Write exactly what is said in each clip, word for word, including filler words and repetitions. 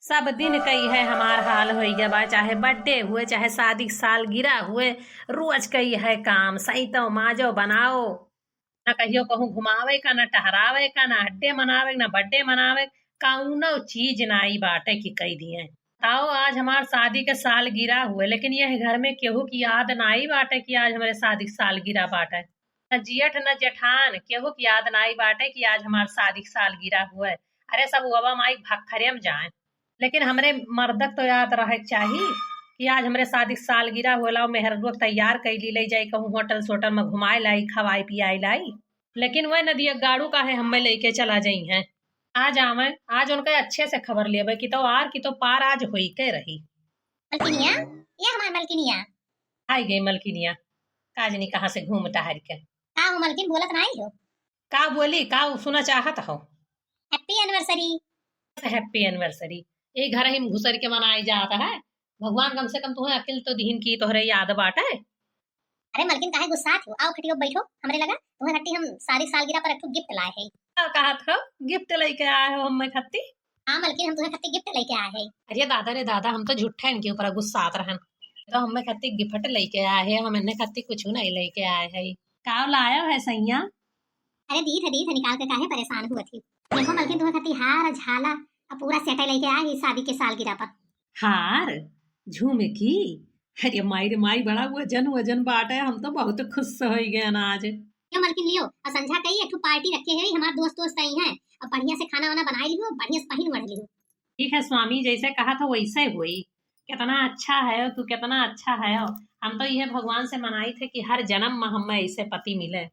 सब दिन कई है हमार हाल होई गया बा, चाहे birthday हुए, चाहे शादी के सालगिरह हुए, रोज कई है काम, सैतो माजो बनाओ, ना कहियो कहूँ घुमावे का, ना टहरावे का, ना हड्डे मनावे, ना birthday मनावे, कौनो चीज नाई बाटे कि कई दिए। आओ, आज हमार शादी के सालगिरह हुए, लेकिन यह घर में केहू की याद नाई बाटे कि आज हमरे शादी के सालगिरह बाटे। न जेठ न जेठान, केहू के याद नाई बाटे कि आज हमार शादी के सालगिरह हुए। अरे, सब उबा माई भखरे में जाए। लेकिन हमरे मर्दक तो याद रहे के चाही कि आज हमरे शादी के सालगिरह होला, मेहररुआ के तैयार कैली, ले जाई कहूँ होटल सोटल में घुमाए लाई, खवाई पियाई लाई। लेकिन वह नदिया गाड़ू काहे हमें लेके चला जाई हैं। आज आवे, आज उनके अच्छे से खबर लेवे कि तो आर की तो पार आज होई के रही। मलकिनिया, ये हमार मलकिनिया। आई गई मलकिनिया, का जनी कहाँ से घूम टहर के। का हो मलकिन, बोलत नाई हो? का बोली, का सुना चाहत हो? Happy anniversary। Happy anniversary। ये घर ही में घुसर के मनाई जात है। भगवान कम से कम तुम्हें अकिल तो दिहिन की तोहरे याद बाटे। अरे मलकिन, काहे गुस्सात हो? आओ खटियो बैठो हमरे लगा, तुम्हें खट्टी हम शादी सालगिरह पर एक ठो gift लाए हैं। का कहत हो? Gift लेके आए हो हमें खत्ती? हाँ मलकिन, हम तुम्हें खत्ती gift लेके आए हैं। अरे दादा रे दादा, हम तो झूठे इनके ऊपर गुस्सात रहन, तो हमें खत्ती gift लेके आए हैं, हम इन्हें खत्ती कुछ नहीं लेके आए हैं। का लायो है सैया? अरे दीत है, दीत है, निकाल के काहे परेशान हुआ थी? देखो मलकिन, तुम्हें खत्ती हार, झाला, अब पूरा set लेके आए हैं शादी के सालगिरह पर। हार, झुमकी, अरे माई रे माई, बड़ा वजन वजन बाटे, हम तो बहुत खुश होई गए ना आज। यो मलकिन लियो, और संझा कई एक ठो party रखे है, हमार दोस्त दोस्त आई हैं, और बढ़िया से खाना वाना बनाई लियो, बढ़िया से पहिन ओढ़ लियो। ठीक है स्वामी, जैसे कहा था वैसे होई। कितना अच्छा है तू, कितना अच्छा है। हम तो यह भगवान से मनाई थे कि हर जन्म में हमें ऐसे पति मिले।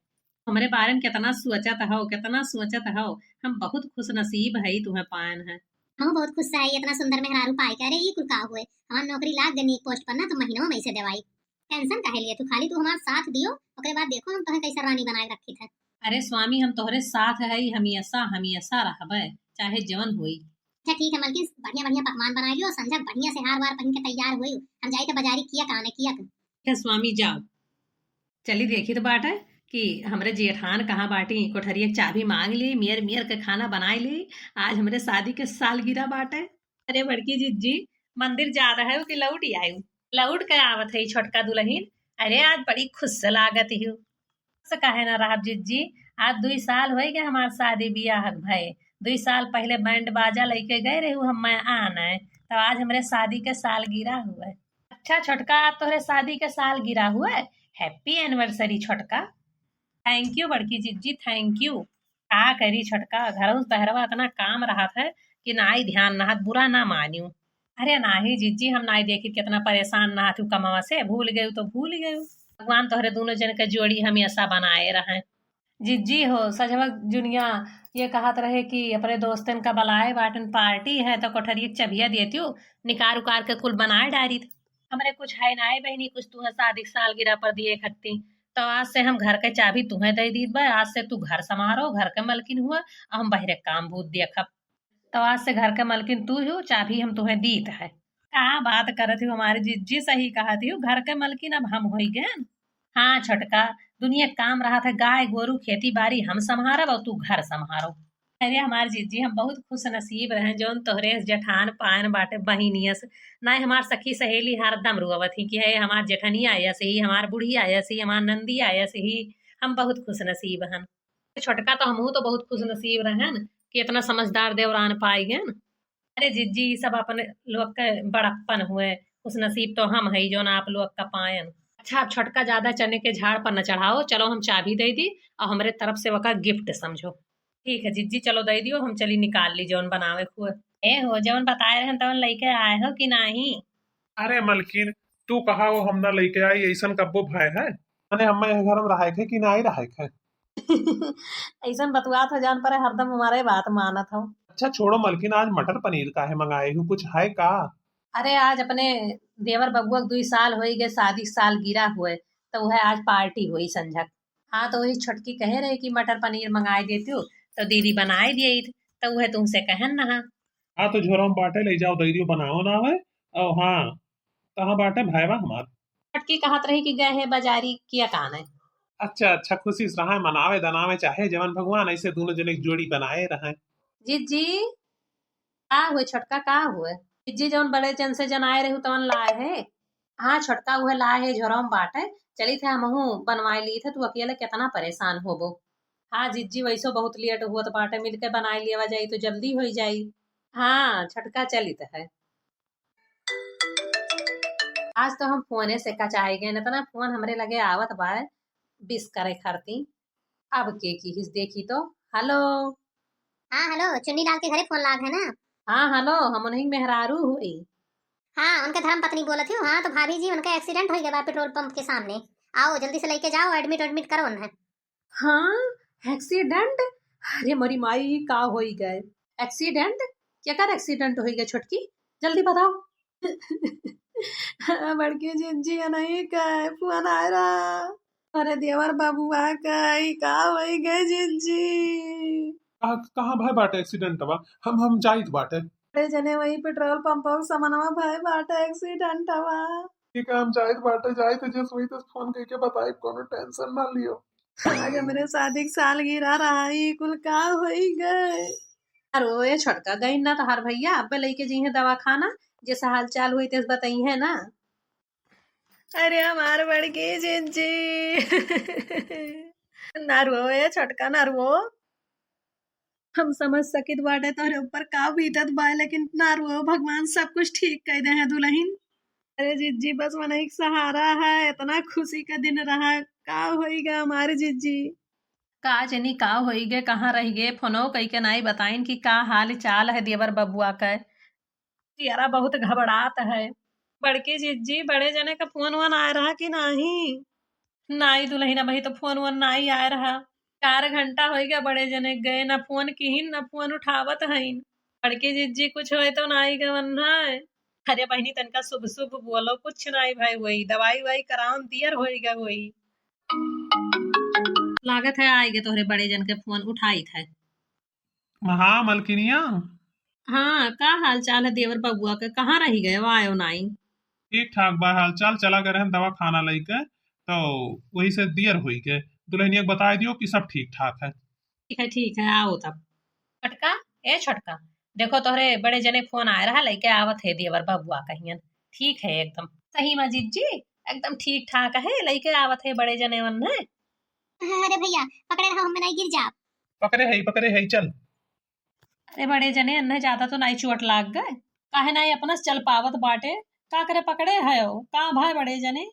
हमरे बारे में कितना सोचत हो, कितना सोचत हो। हम बहुत खुश नसीब है तुम्हें पायन है। हम बहुत खुश है इतना सुंदर मेहरारू पाए के। अरे ई कुल का हुए, हमार नौकरी लाग गई नीक post पर ना, तो महीनों में ऐसे देवाई। Tension काहे लिए तू, खाली तू हमार साथ दियो, ओकरे बाद देखो हम तोहे कैसे रानी बनाए रखी थे। अरे स्वामी, हम तोहरे साथ है, हमेशा हमेशा रहबे, चाहे जवन होई। अच्छा ठीक है मलकिन, बढ़िया बढ़िया पकवान बना लियो, संझा बढ़िया से हार वार पहन के तैयार होई, हम जाई थे बाजारी किया काने किया। ठीक है स्वामी, जाओ। चली देखी तो बाटे कि हमरे जेठान कहाँ बाटी, कोठरिया के चाबी मांग ली, मेर मेर के खाना बनाई ली, आज हमरे शादी के सालगिरह बाटे। अरे बड़की जिज्जी, मंदिर जा रहे हो कि लौट आयु? लौट के आवत है छोटका दुल्हन। अरे आज बड़ी खुश लागत हो। से काहे ना रहब जिज्जी, आज दुई साल होई गए हमार शादी बियाह के भए। दुई साल पहले band बाजा लेके गए रहू हम मैं आने, तो आज हमरे शादी के सालगिरह हुए। अच्छा छोटका, आज तोहरे शादी के सालगिरह हुए। Happy anniversary छोटका। Thank you बड़की जिज्जी, thank you। का करी छोटका, घरऊ से बहरवा इतना काम रहत है कि नाई ध्यान रहत, बुरा ना मानियो। अरे नाही जिज्जी, हम नाई देखी कितना परेशान रहत हूँ कमावा से, भूल गयू तो भूल गयू। भगवान तोहरे दोनों जन के जोड़ी हमेशा बनाए रहे। जिज्जी हो, सजवा जुनिया ये कहत रहे कि अपने दोस्तन का बलाए बाटन, party है, तो कोठरी के चबिया देतियो, निकार उकार के कुल बनाए डारी। हमरे कुछ है नाई बहिनी, कुछ तू है शादी के सालगिरह पर दिए खत्ती, तो आज से हम घर के चाबी तुहे दे दीत बा। आज से तू घर संभारो, घर के मलकिन हुआ, और हम बहरे काम भूत देखब। तो आज से घर के मलकिन तू हो, चाबी हम तुहे दीत है। का बात करत हो हमारी जिज्जी, सही कहत हो, घर के मलकिन अब हम होई गए। हाँ छोटका, दुनिया के काम रहत है, गाय गोरू खेती बारी हम संभारब और तू घर संभारो। अरे हमार जिज्जी, हम बहुत खुश नसीब रहें जौन तोहरे जेठान पायन बाटे बहिनिया से। नाहीं हमार सखी सहेली हरदम रोवत ही कि है हमार जेठनिया ऐसे ही, हमार बुढ़िया ऐसे ही, हमार नंदिया ऐसे ही। हम बहुत खुश नसीब हन। छोटका तो हमहू तो बहुत खुश नसीब रहेन कि इतना समझदार देवरान पाई गएन। अरे जिज्जी, ई सब अपने लोग के बड़प्पन हुए, खुशनसीब तो हम हई जौन आप लोग का पायन। अच्छा, अब छोटका ज्यादा चने के झाड़ पर न चढ़ाओ, चलो हम चाबी दे दी और हमरे तरफ से ओका gift समझो। ठीक है जिज्जी, चलो दे दियो, हम चली निकाल ली जौन बनावे हुए। ए हो, जौन बताए रहन तौन लेके आए हो कि नाही? अरे मलकिन, तू कहा हो हम ना लेके आई, ऐसन कब्बो भय है? अरे हमें यह घर में रहे थे कि नाही रहे थे? ऐसन बतुआत हो जान पर हरदम हमारे बात मानत हो। अच्छा छोड़ो मलकिन, आज मटर पनीर काहे मंगाए हो, कुछ है का? अरे आज अपने देवर बबुआ के दुई साल होई गए शादी के सालगिरह हुए, तो वह आज party हुई संझक। हाँ तो वही छोटकी कहे रहे कि मटर पनीर मंगाए देती हो, तो दीदी बनाए दिए, तो वह तुमसे कहन ना। हाँ तो झोरा में बाटे, ले जाओ दे दियो, बनाओ ना आवे। और हाँ, कहाँ बाटे भाईवा हमार? छोटकी कहत रही कि गए है बाजारी किया कान है। अच्छा अच्छा, खुशी से रहा, मनावे दनावे चाहे जवन भगवान ऐसे दोनों जने की जोड़ी बनाए रहे। जिज्जी, का हुए छोटका, का हुए? जिज्जी जौन बड़े जन से जनाए रहू तवन लाए है। हाँ छोटका, उहे लाए है, झोरवा में बाटे। चलित है हमहू बनवाए लीत है, तू अकेले केतना परेशान होबो। हाँ जिज्जी, वैसो बहुत लेट हुअत बाटे, मिलके बनाए लेवा जाई तो जल्दी होई जाई। हाँ छोटका चलित है। आज तो हम फोने से कचाए गए, इतना फोन हमरे लगे आवत बा विश करे खातिर। अब के किहिस देखी तो। हेलो। हाँ हेलो, चुन्नी लाल के घरे फोन लाग है ना? हाँ हेलो, हम उन्हीं मेहरारू हुई। हाँ, उनके धर्म पत्नी बोलत हूँ। हाँ तो भाभी जी, उनका एक्सीडेंट हो गया बा पेट्रोल पंप के सामने। आओ जल्दी से लेके जाओ, एडमिट एडमिट करो उन्हें। हाँ, एक्सीडेंट? अरे मोरी माई, का होई गए? एक्सीडेंट? केकर एक्सीडेंट होई गए छोटकी? जल्दी बताओ। हाँ, बड़की जिज्जी, नहीं का फोन आए रहा। अरे देवर बबुआ का, ई का होई गए जिज्जी? कहाँ, कहाँ भाई बाटे एक्सीडेंट बा? हम, हम जाइत बाटे। बड़े जने वही पेट्रोल पंप पर समनवा भाई बाटे एक्सीडेंट बा। ठीक है, हम जाइत बाटे, जाइत है, जस वही तस फोन करके बताई, कोनो टेंशन ना लियो। आज हमरे शादी के सालगिरह रहा, ई कुल का होई गए? अरे ओ, ए छोटका, गई ना तोहार भैया, अब्बे लेके जइहे दवाखाना, जैसे हाल चाल हुई तेस बताई है ना। अरे हमार बड़की जिज्जी। ना रो ए छोटका, ना रो। हम समझ सकित बाटे तोहरे ऊपर का बीतत बा, लेकिन ना रो, भगवान सब कुछ ठीक कर दे हैं दुल्हन। अरे जिज्जी, बस मनई के सहारा है, इतना खुशी का दिन रहा, का होई गा हमारे जिज्जी? का जनी का होई गे, कहाँ रह गे, फोनो कई के नाई बताइन कि का हाल चाल है देवर बबुआ के। जियरा बहुत घबरात है। बड़की जिज्जी, बड़े जने का फोन वोन आए रहा कि नाही? नाई दुल्हन, अबही तो फोन वोन नाई आए रहा। चार घंटा होई गया बड़े जने गए, ना फोन किहिन, ना फोन उठावत हईन। बड़की जिज्जी, कुछ होए तो नाई गवन है। अरे बहिनी, तनका शुभ शुभ बोलो, कुछ नाई भाई होई, दवाई वाई करावन दियर होई गए होई। लागत है आए गए तोहरे बड़े जन के फोन उठाइत है। हाँ मलकिनिया। हाँ, का हाल चाल है देवर बबुआ के, कहाँ रही गए, आयो नाई? ठीक ठाक बा हाल चाल, चला गए रहन दवाखाना लइके, तो वही से दियर होई के दुल्हनिया के बताए दियो कि सब ठीक ठाक है। ठीक है, ठीक है, आओ तब। छोटका, ए छोटका, देखो तोहरे बड़े जने फोन आए रहा, लइके आवत है देवर बबुआ कहियन। ठीक है एकदम। सही मा जिज्जी, एकदम ठीक ठाक है, लइके आवत है बड़े जने वन्ने। अरे भैया, पकड़े रहो, हमें नहीं गिर जाब। पकड़े है, पकड़े है, चल। अरे बड़े जने, अन्ने ज्यादा तो नाई चोट लाग गए? काहे नाई अपना से चल पावत बाटे? का करे पकड़े है ओ? का भाई बड़े जने?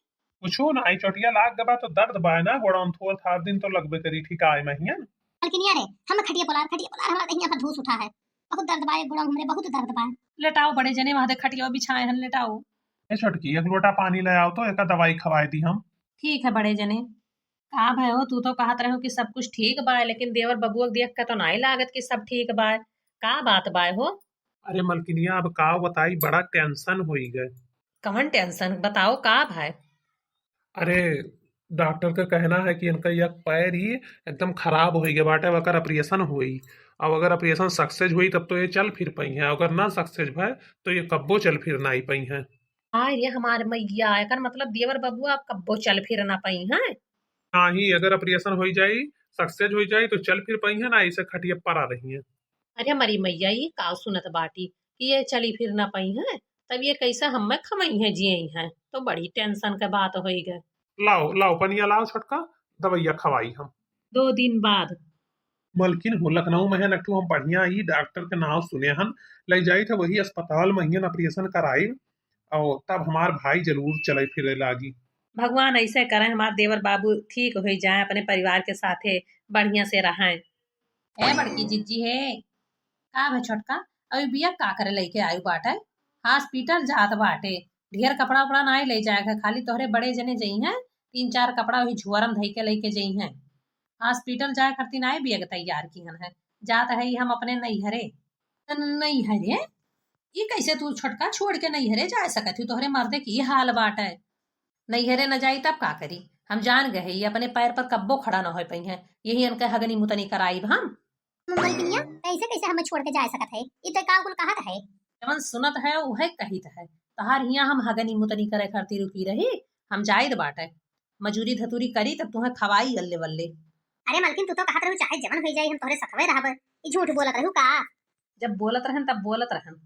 कुछो नाई, चोटिया लाग गबा तो दर्द बाय ना, गोड़ाउन थोर थार दिन तो लगबे करी, ठीक आए महियन। मलकिनिया रे, हम खटिया पोलार, खटिया पोलार, हमारा देहिया पर धूस उठा है। बहुत दर्द बाय, गोड़ाउन हमरे बहुत दर्द बाय। लेटाओ बड़े जने, वहाँ दे खटिया बिछाए हन, लेटाओ। ए छोटकी, एक लोटा पानी ले आओ तो, एका दवाई खवाए दी हम। ठीक है बड़े जने। का भयो, तू तो कहत रहो कि सब कुछ ठीक बाय, लेकिन देवर बबुआ के देख के तो नाई लागत कि सब ठीक बाय। का बात बाय हो? अरे मलकिनिया, अब का बताई, बड़ा टेंशन होई गए। कवन टेंशन बताओ, का भाई? अरे डॉक्टर का कहना है कि इनका यह पैर ही एकदम खराब होई गए बाटे, अब अगर ऑपरेशन होई, अब अगर ऑपरेशन सक्सेस होई तब तो ये चल फिर पाई हैं, अगर ना सक्सेस भय तो ये कब्बो चल फिर ना आई पाई हैं। हाय रे हमार मैया, एकर मतलब देवर बबुआ अब कब्बो चल फिर ना पाई हैं। नाही, अगर ऑपरेशन होई जाई, सक्सेस होई जाई तो चल फिर पाई हैं, ना ऐसे खटिया परा रही हैं। अरे हमारी मैया, ये का सुनत बाटी कि ये चली फिर ना पाई हैं, तब ये कैसे हमें खवाई हैं, जियई हैं, तो बड़ी टेंशन के बात होई गए। लाओ, लाओ पनिया लाओ छोटका, दवाइया खवाई हम। दो दिन बाद। मलकिन हो, लखनऊ में है नकटू, हम बढ़िया ही डॉक्टर के नाव सुने हन, ले जाई थे वही अस्पताल में हियन ऑपरेशन कराई, और तब हमार भाई जरूर चले फिरे लागी। भगवान ऐसे करे हमार देवर बाबू ठीक हो जाए, अपने परिवार के साथे बढ़िया से रहें। ए बड़की जिज्जी है, का भे छोटका, अभी बिया का करे लेके आयु बाटे? हॉस्पिटल जात बाटे, ढेर कपड़ा उपड़ा नाई ले जाए के, खाली तोहरे बड़े जने जइहें, तीन चार कपड़ा वही झुआरम धई के लेके जइहें। हॉस्पिटल जाए खातिर नाई बैग तैयार किहन है, जात है हम अपने नैहरे। न-, नैहरे? ई कैसे तू छोटका छोड़ के नैहरे जा सकत ही? तोहरे मर्दे की ई हाल बाटे। नैहरे न जाई तब का करी? हम जान गए, ये अपने पैर पर कब्बो खड़ा न हो पई हैं, यही इनके हगनी मुतनी कराइब हम। मलकिनिया, कैसे कैसे हमें छोड़ के जा सकत है? ई तो का कुल कहत है? जवन सुनत है उहे कहित है। तोहार हियां हम हगनी मुतनी करे खातिर रुकी रही, हम जाइत बाटे। मजूरी धतूरी करी तब तुहें खवाई अल्ले बल्ले। अरे मलकिन, तू तो कहत रहू चाहे जवन होई जाई हम तोहरे सथवे रहब। ई झूठ बोलत रहू का? जब बोलत रहन तब बोलत रहन।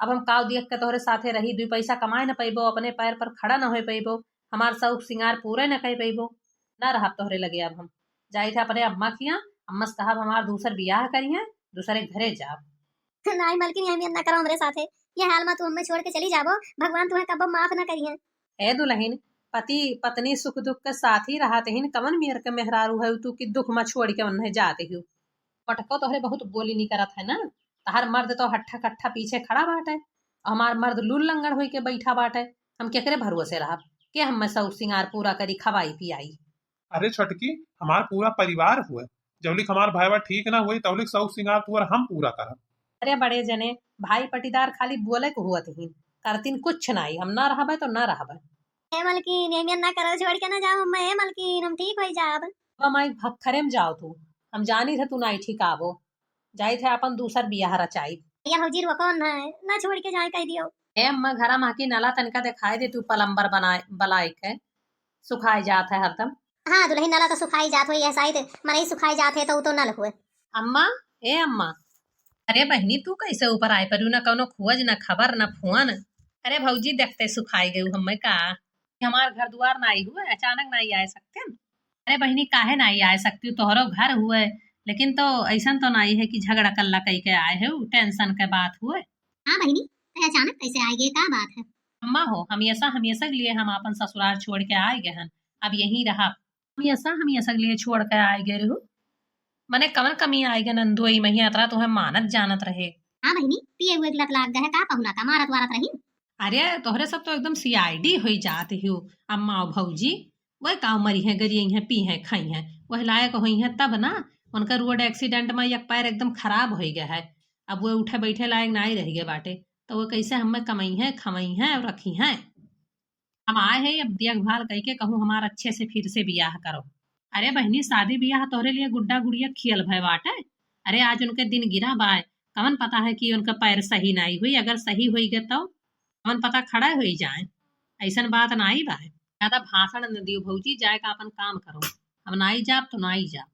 अब हम काव दियक के तोहरे साथे रही, दुई पैसा कमाए न पइबो, अपने पैर पर खड़ा न होइ पइबो, हमार शौक सिंगार पूरे न कइ पइबो। न रहब तोहरे लगे अब हम। जाइत है अपने अम्मा किहाँ, अम्मा से कहब हमार दूसर बियाह करिहैं, दूसरे घरे जाब। नाई मलकिन, ये अहमियत ना करो हमरे साथे। ये हाल मा तू हमें छोड़ के चली जाबो, भगवान तुम्हें कबो माफ ना करिहैं। ए दुलहिन, पति पत्नी सुख दुख के साथ ही रहत हिन, कवन मेर के मेहरारू है तू कि दुख मा छोड़ के उन्हें जात हियो? पटको तोहरे बहुत बोली नहीं करत है ना, तहार मर्द तो हट्ठा कट्ठा पीछे खड़ा बाटे, और हमार मर्द लूल लंगड़ होई के बैठा बाटे, हम केकरे भरोसे रहब? के हमें शौक सिंगार पूरा करी, खवाई पियाई? अरे छोटकी, हमार पूरा परिवार हुए, जौलिक हमार भाईवा ठीक ना हुई, तौलिक शौक सिंगार तुअर हम पूरा करब। अरे बड़े जने, भाई पटीदार खाली बोले के हुअत ही, करतीन कुछ नाई, हम ना रहबे तो ना रहबे। ए मलकिन, ये मेर ना करो, छोड़ के ना जाओ हमें, ए मलकिन, हम ठीक होई जाब। अब माई भक्खरे में जाओ तू, हम जानी थे तू नाई ठीक आबो, जाइत है अपन दूसर बियाह रचाई। या भौजी रुको ना, ना छोड़ के जाए कह दियो। ए अम्मा, घरा मा की नला तनिका दिखाई दे तू, पलम्बर बनाए, बलाई के सुखाए जात है हरदम। हाँ दुलहिन, नला तो सुखाई जात होई, यह साइत मनई सुखाए जात है तो उ तो नल हुए। अम्मा, ए अम्मा, अरे बहिनी, तू कैसे ऊपर आए परू? ना कौनो खोज, ना खबर, ना फोन। अरे भौजी, देखते सुखाई गई हमें का? कि हमार घर दुआर नाई हुए, अचानक नाई आए सकते न। अरे बहिनी, काहे नाई आए सकती, तोहरो घर हुए, लेकिन तो ऐसन तो नाई है कि झगड़ा कल्ला कई के आए है, टेंशन के बात हुए। हाँ बहिनी, ते अचानक कैसे आए गए, का बात है? अम्मा हो, हमेशा हमेशा के लिए हम अपन ससुराल छोड़ के आए गए हन, अब यहीं रहा। हमेशा हमेशा के लिए छोड़ के आए गए रहू, मने कवन कमी आए गए नंदोई महिया, अतरा तुम्हें मानत जानत रहे। हाँ बहिनी, पिए हुए के लत लाग गए है, का पहुना का मारत वारत रही? अरे तोहरे सब तो एकदम सीआईडी होई जात हियो, अम्मा और भौजी। वह का मरी है, गरियई है, पी है, खाई है, वह लायक होई है तब ना। उनका रोड एक्सीडेंट में एक पैर एकदम खराब होई गया है, अब वह उठे बैठे लायक नाई रह गए बाटे, तो वह कैसे हमें कमाई है, खवाई है और रखी है? हम आए हैं अब देखभाल करके, कहूँ हमार अच्छे से फिर से बियाह करो। अरे बहिनी, शादी बियाह तोहरे लिए गुड्डा गुड़िया खियल भय बाटे। अरे आज उनके दिन गिरा बाय, कवन पता है कि उनका पैर सही नाई हुई, अगर सही होई गए तो कवन पता खड़ा होई जाए। ऐसन बात नाई बाय। ज्यादा भाषण न दियो भौजी, जाए का अपन काम करो। हम नाई जाब तो नाई जाब।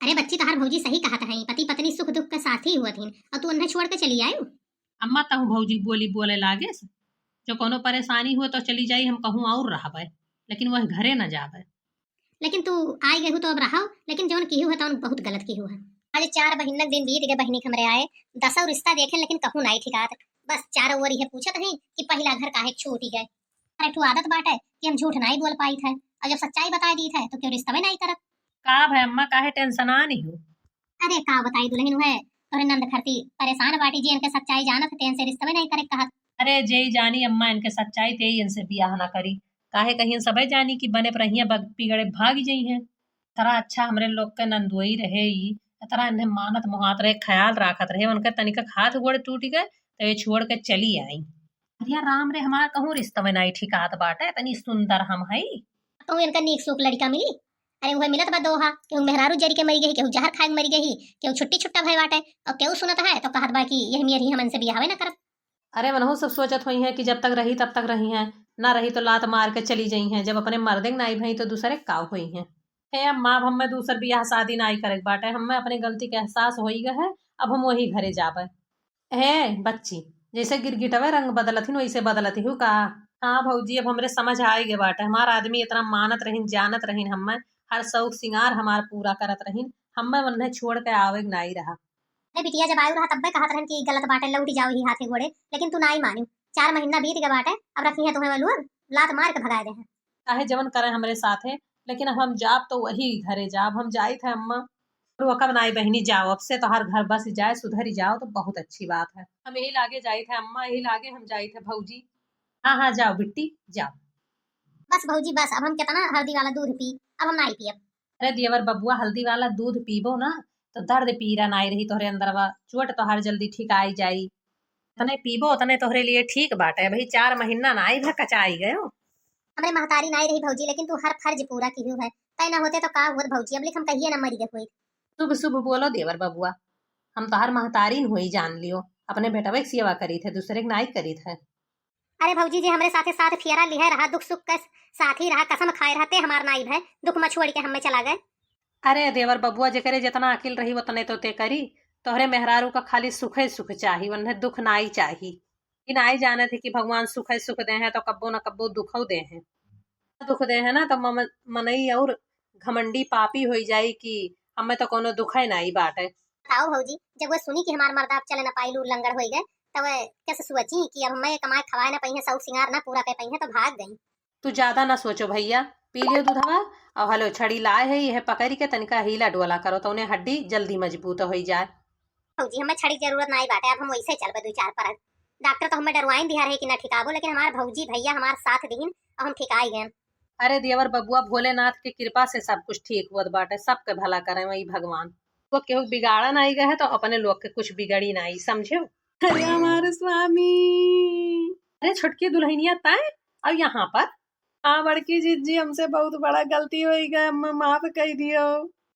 अरे बच्ची, तोहार भौजी सही कहत है, पति पत्नी सुख दुख के साथी हुअत हिन और तू उन्हें छोड़ के चली आयु। अम्मा, तहु भौजी बोली बोले लागेस, जो कोनो परेशानी हुए तो चली जाई, हम कहूँ और रहबे, लेकिन वह घरे न जाबे। लेकिन तू आई गहू तो अब रहो, लेकिन जौन किहू है तौन बहुत गलत किहू है। आज चार महीना दिन बीत गए बहिनी के हमरे आए, दसौ रिश्ता देखे लेकिन कहूँ नाई ठिकात। बस चारों ओर ये पूछत हैं कि पहिला घर काहे छूट गए। अरे ठू आदत बाटे कि हम झूठ नाई बोल पाई थे, और जब सच्चाई बताई दी थे तो क्यों रिश्तवे नाई करत। का भय अम्मा, काहे टेंशन आनी हो? अरे का बताई दुलहिन, उहे तोहरे नंद खरती परेशान बाटी जी, इनके सच्चाई जानत है, तेन से रिश्तवे नहीं करे कहत। अरे जेई जानी अम्मा इनके सच्चाई, तेई इनसे बियाह ना करी। काहे कहियन सबे जानी कि बने पर रहिया बग-, बिगड़े भाग जइहैं। इतरा अच्छा हमरे लोग के नंदोई रहे ई, इतरा इन्हें मानत मोहात रहे, ख्याल राखत रहे, उनके तनिका हाथ गोड़ टूट गए तो ये छोड़ के चली आई। अरे राम रे, हमार कहूँ रिश्तवे नाई ठिकात बाटे, इतनी सुंदर हम हई। कहूँ इनका नीक सूख लड़का मिली? अरे उहे मिलत बा दोहा, केहू मेहरारू जरी के मरी गई, केहू जहर खाए के मरी गई, केहू छुट्टी छुट्टा भय बाटे, और केहू सुनत है तो कहत बा कि यह मेरी हमन से बियाहवे ना करब। अरे वनहु सब सोचत होई हैं कि जब तक रही तब तक रही हैं, ना रही तो लात मार के चली जाई हैं, जब अपने मर्दे के नाई भई तो दूसरे के का होई हैं। हे अम्मा, अब हमें दूसर बियाह शादी नाई करे के बाटे, हमें अपने गलती के एहसास होई गए है, अब हम वही घरे जाबे। हे बच्ची, जैसे गिरगिटवे रंग बदलत ही, वैसे बदलत ही का? हाँ भौजी, अब हमरे समझ आए गए बाटे। हमार आदमी इतना मानत रहीन, जानत रहीन, हमें हर शौक सिंगार हमार पूरा करत रहीन, हमें उन्हें छोड़ के आवे के नाई रहा। अरे बिटिया, जब आयु रहा तब्बे कहत रहन कि गलत बाटे, लौटी जाओ ही हाथे गोड़े, लेकिन तू नाई मानी। चार महीना बीत गए बाटे, अब रखी है तुम्हें लोग, लात मार के भगाए दे हैं। चाहे जवन करे हमरे साथे, लेकिन अब हम जाब तो वही घरे जाब, हम जाइत है अम्मा। रुआ कब नाई बहिनी, जाओ, अब से तोहार घर बस जाए, सुधरी जाओ तो बहुत अच्छी बात है। हम यही लागे जाइत है अम्मा, यही लागे हम जाइत है भौजी। हाँ, हाँ, जाओ बिट्टी, जाओ। बस भौजी बस, अब हम कितना हल्दी वाला दूध पी, अब हम नाई पियब। अरे देवर बबुआ, हल्दी वाला दूध पीबो ना तो दर्द पीरा नाई रही तोहरे अंदरवा, चोट तोहार जल्दी ठीक आई जाई। तने पीबो, तने तोहरे लिए ठीक बाटे। अभी चार महीना ना आई भा कचाई गयो। हमरे महतारी नाई रही भौजी, लेकिन तू हर फर्ज पूरा किहू है। तय ना होते तो का हुअत भौजी, अब लिख हम कहिए ना मरी गए हुई। शुभ शुभ बोलो देवर बबुआ, हम तोहर महतारीन हुई जान लियो, अपने बेटवे के सेवा करीत है, दूसरे के नाई करीत है। अरे भौजी जी, हमरे साथे साथ फियरा लिहे रहा, दुख सुख के साथ ही रहा, कसम खाए रहा, ते हमार नाई भय, दुख में छोड़ के हमें चला गए। अरे देवर बबुआ, जेकरे जितना अकिल रही उतने तो ते करी। तोहरे मेहरारू का खाली सुखे सुख चाही, उन्हें दुख नाई चाही। ई नाई जानत है कि भगवान सुखे सुख दे हैं तो कब्बो न कब्बो दुखो दे हैं। दुख दे हैं ना तो मम-, मनई और घमंडी पापी होई जाई कि हमें तो कोनो दुखे नाई बाटे। बताओ भौजी, जब वह सुनी कि हमार मर्दा अब चले न पाई, लूर लंगड़ होई गए, तब वह कैसे सोची कि अब हमें कमाए खवाए न पइहें, शौक सिंगार न पूरा कर पइहें, तो भाग गई। तू ज्यादा ना सोचो भैया, पी लियो दूधवा। और हलो छड़ी लाए है, यह पकड़ के तनिका हीला डोला करो, तो उन्हें हड्डी जल्दी मजबूत होई जाए। भौजी, हमें छड़ी के जरूरत नाई बाटे, अब हम वैसे चलबे दू चार परग। डॉक्टर तो हमें डरवाइन दिया रहे कि ना ठिकाबो, लेकिन हमार भौजी भैया हमार साथ दीन और हम ठिकाई गए। अरे देवर बबुआ, भोलेनाथ के कृपा से सब कुछ ठीक होत बाटे, सबके भला करे वही भगवान। वो केहू बिगाड़ा नाई गए है तो अपने लोग के कुछ बिगड़ी नाई, समझो। अरे हमारे स्वामी, अरे छोटकी दुल्हनिया तय और यहाँ पर। हाँ बड़की जिज्जी, हमसे बहुत बड़ा गलती होई गए, हमें माफ कर दियो।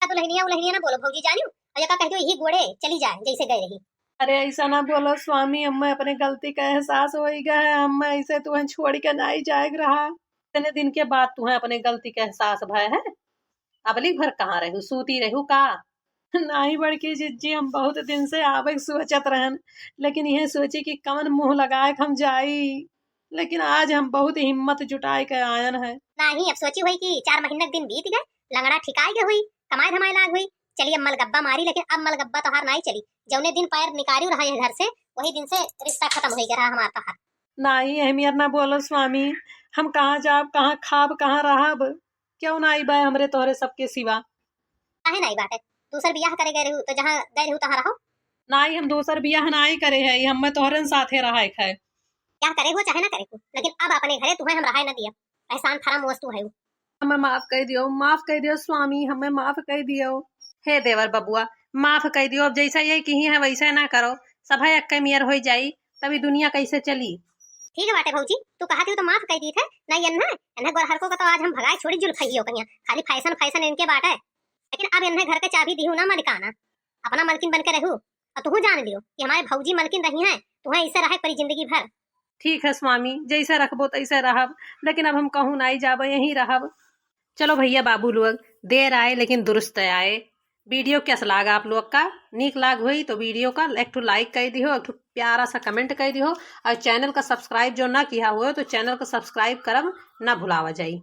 आ दुल्हनिया उल्हनिया ना बोलो भौजी, जानियो, और एका कह दियो यही गोड़े चली जाए जैसे गए रही। अरे ऐसा ना बोलो स्वामी, हमें अपने गलती का एहसास होई गए है, हमें ऐसे तुहें छोड़ के नाई जाए रहा। इतने दिन के बाद तुहें अपने गलती का एहसास भय है? अबली भर कहाँ रहू, सूती रहू का? नाई बड़की जिज्जी, हम बहुत दिन से आवे के सोचत रहन, लेकिन यह सोची कि कवन मुंह लगाए के हम जाई, लेकिन आज हम बहुत हिम्मत जुटाए के आयन है। नाई, अब सोची हुई कि चार महीना के दिन बीत गए, लंगड़ा ठिकाई गए हुई, कमाए धमाए लाग हुई, चली अब मलगब्बा मारी, लेकिन अब मलगब्बा तोहार नाई चली। जौने दिन पैर निकाली रहा यह घर से, वही दिन से रिश्ता खत्म होई गया रहा हमार तोहार। नाई, अहमियत ना बोलो स्वामी, हम कहाँ जाब, कहाँ खाब, कहाँ रहब? क्यों नाई बा हमरे तोहरे सबके सिवा? काहे नाई बाटे? दूसर बियाह करे गए रहू तो जहाँ गए रहू तहाँ रहो। नाई, हम दूसर बियाह नाई करे है, हमें तोहरन साथे रहे है। क्या करे हो चाहे ना करे हो, लेकिन अब अपने घरे तुहें हम रहे न दिया। एहसान फरामोश तू है। हमें माफ कर दियो, माफ कर दियो स्वामी, हमें माफ कर दियो। हे देवर बबुआ, माफ कर दियो, अब जैसा ये किही है वैसे ना करो, सब है अक्के मियर होई जाई, तभी दुनिया कैसे चली। ठीक है बाटे भौजी, तू कहा थी तो माफ कर दी थे, नहीं एन्हे, एन्हे गोरहरको का तो आज हम भगाए छोड़ी जुल्फइयो कहिया, खाली फैशन फैशन इनके बाटे। लेकिन अब एन्हे घर के चाबी दिहू ना मलिकाना, अपना मलकिन बन के रहू, और तुहू जान लियो कि हमारे भौजी मलकिन रही हैं, तुहें ऐसे रहे परी जिंदगी भर। ठीक है स्वामी, जैसे रखबो तैसे रहब, लेकिन अब हम कहूँ नाई जाबो, यहीं रहब। चलो भैया बाबू लोग, देर आए लेकिन दुरुस्त आए। वीडियो कैसा लाग आप लोग का? नीक लाग होई तो वीडियो का एक ठो like कर दिहो, एक ठो प्यारा सा comment कर दिहो, और channel का subscribe जो ना किया हो तो channel का subscribe करब ना भुलावा जाई।